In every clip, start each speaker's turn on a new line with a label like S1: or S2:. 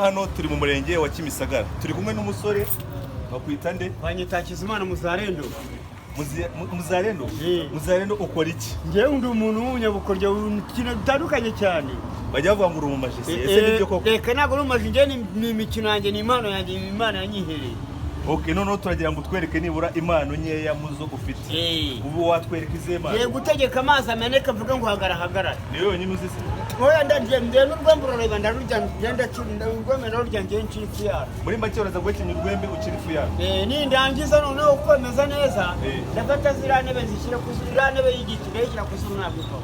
S1: Hano turi mu murenge wa Kimisagara, turi kumwe n'umusore. Bakwita nde?
S2: Banyita Hakizimana Muzarendo.
S1: Muzarendo?
S2: Eh.
S1: Muzarendo, ukora iki?
S2: Ngewe ndi umuntu w'umunyabukoryo, ibintu bitandukanye cyane.
S1: Bajya bavuga ngo uri umumajisi, ese nibyo koko?
S2: Reka, ntabwo ari umaji. Ngewe ni imikino yanjye, ni impano yanjye, ni impano yanyihereye.
S1: Okay, noneho turagira ngo utwereke nibura impano nkeya muzo ufite. Ubu watwereka izihe mpano?
S2: Ngiye gutegeka amazi ameneka, mvuge ngo hagara, hagarara.
S1: Niyo yonyine uzi se?
S2: Oya, ndagiye ndende n'urwembe, urareba, ndarurya, ngenda urwembe ndarurya, ngiye ncira ifu yarwo.
S1: Muri make uraza guhekenya urwembe ukiri ifu yarwo?
S2: Nindangiza noneho kwemeza neza, ndafata ziriya ntebe nzishyire ku zuru, iriya ntebe y'igiti ndayishyira ku zuru, ntabwo ivaho.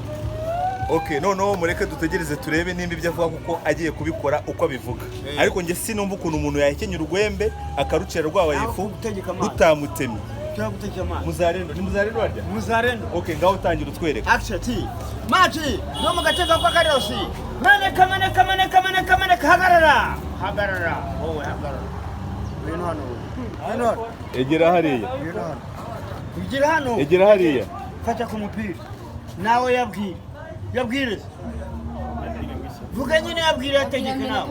S1: Okay, noneho mureke dutegereze turebe nimba ibyo avuga kuko agiye kubikora uko abivuga. Ariko njye sinumva ukuntu umuntu yahekenya urwembe akarucira rwabaye
S2: Nawe
S1: ifu
S2: gutegeka amazi.
S1: rutamutemye.
S2: Cyangwa gutegeka amazi.
S1: Muzarendo, ni Muzarendo warya?
S2: Muzarendo.
S1: Okay, ngaho utangira utwereka.
S2: Action T. Maji, no mu gace ka Karosi. Meneka, meneka, meneka, meneka, meneka, hagarara. Hagarara. Wowe hagarara. Ngwino hano wowe. Ngwino hano.
S1: Egera hariya.
S2: Ngwino hano. Ugira hano.
S1: Egera hariya.
S2: Fata ku mupira. Nawe yabwire. Yabwire. Vuga nyine, yabwire, yategeke nawe.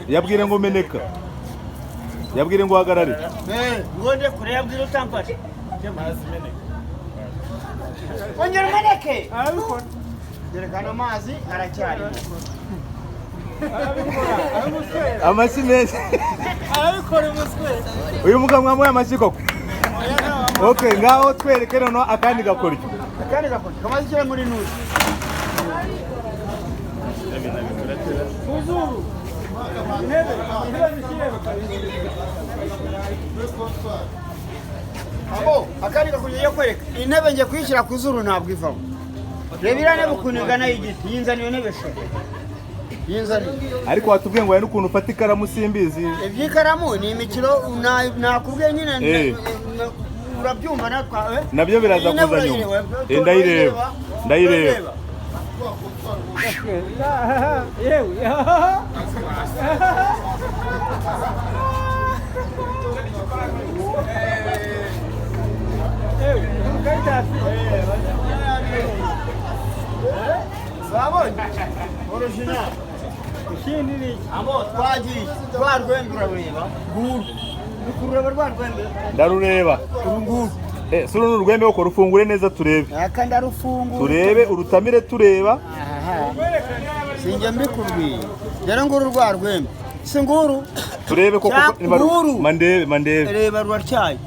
S1: Yabwire ngo meneka, yabwire ngo hagarare.
S2: Eh, ngonde kure, yabwire utamfashe. Ongera umeneke.
S3: Arabikora.
S2: Yerekana amazi aracyarimo.
S3: Arabikora, aramuswera.
S1: Amashyi menshi.
S3: Arabikora umuswera.
S1: Uyu mugabo mwamuhaye amashyi koko. Okay, ngaho twereke noneho akandi gakoryo.
S2: Akandi gakoze. Kamaze ishyira muri nuzi.
S3: Kuzuru intebe, intebe zishyiremo.
S2: Abo akandi gakurya yo kwereka intebe, ngiye kuyishyira ku zuru, ntabwo ivamo. Reba iriya ntebe ukuntu ingana y'igiti. Yinzaniye intebe sha, yinzaniye.
S1: Ariko watubwiye ngo hari n'ukuntu ufata ikaramu, simbizi.
S2: Iby'ikaramu ni imikino, nakubwiye nyine. Urabyumva natwa.
S1: Nabyo biraza
S2: Iyi ntebe
S1: kuza nyuma.
S2: urayireba,
S1: Ndayireba, ndayireba.
S3: Yewe. Yewe Karitasi.
S2: Wabonye original?
S3: Ikindi ni iki?
S2: Abo twagiye rwa rwembe, urarureba nguru, uri kurureba rwa rwembe?
S1: Ndarureba.
S2: Uru nguru.
S1: Si uru ni urwembe koko? Rufungure neza turebe.
S2: Aka ndarufungura.
S1: Turebe, urutamire tureba.
S2: Aha. Sinjye mbikubwiye dore nguru rwa rwembe, si nguru?
S1: Turebe koko.
S2: Nguru.
S1: Mandebe, mandebe.
S2: Reba, ruracyaye.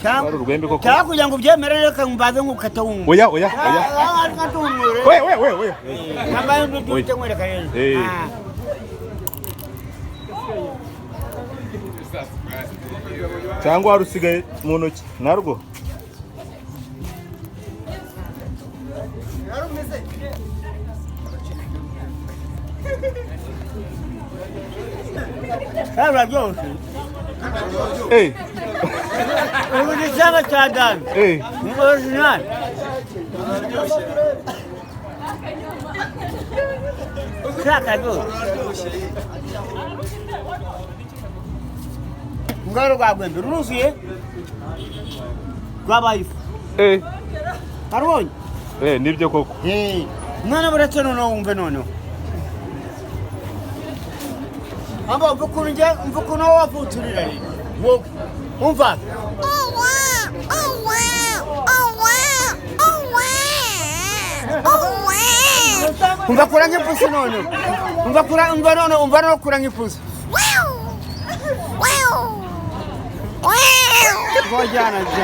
S1: Rwari urwembe koko.
S2: Cyangwa kugira ngo ubyemere, reka mbaze nk'ukata wumva.
S1: Oya, oya, oya. We we we we.
S2: Nkwereka rero. Ah.
S1: Cyangwa wari usigaye mu ntoki narwo.
S2: Kandi ruraryoshye. Ubu ni icyanga cya dani. Ni original. Shaka rwose. Ngaro rwa rwembe ruruzuye, rwabaye ifu. Harubonye?
S1: Nibyo koko.
S2: Mwana, buretse noneho wumve noneho. Amba umva ukuntu njye, umva ukuntu wowe wavutse urira rero. Wowe umva. Umva kura nk'ipusi noneho. Umva kura, umva noneho, umva noneho kura nk'ipusi. Wajyana jya.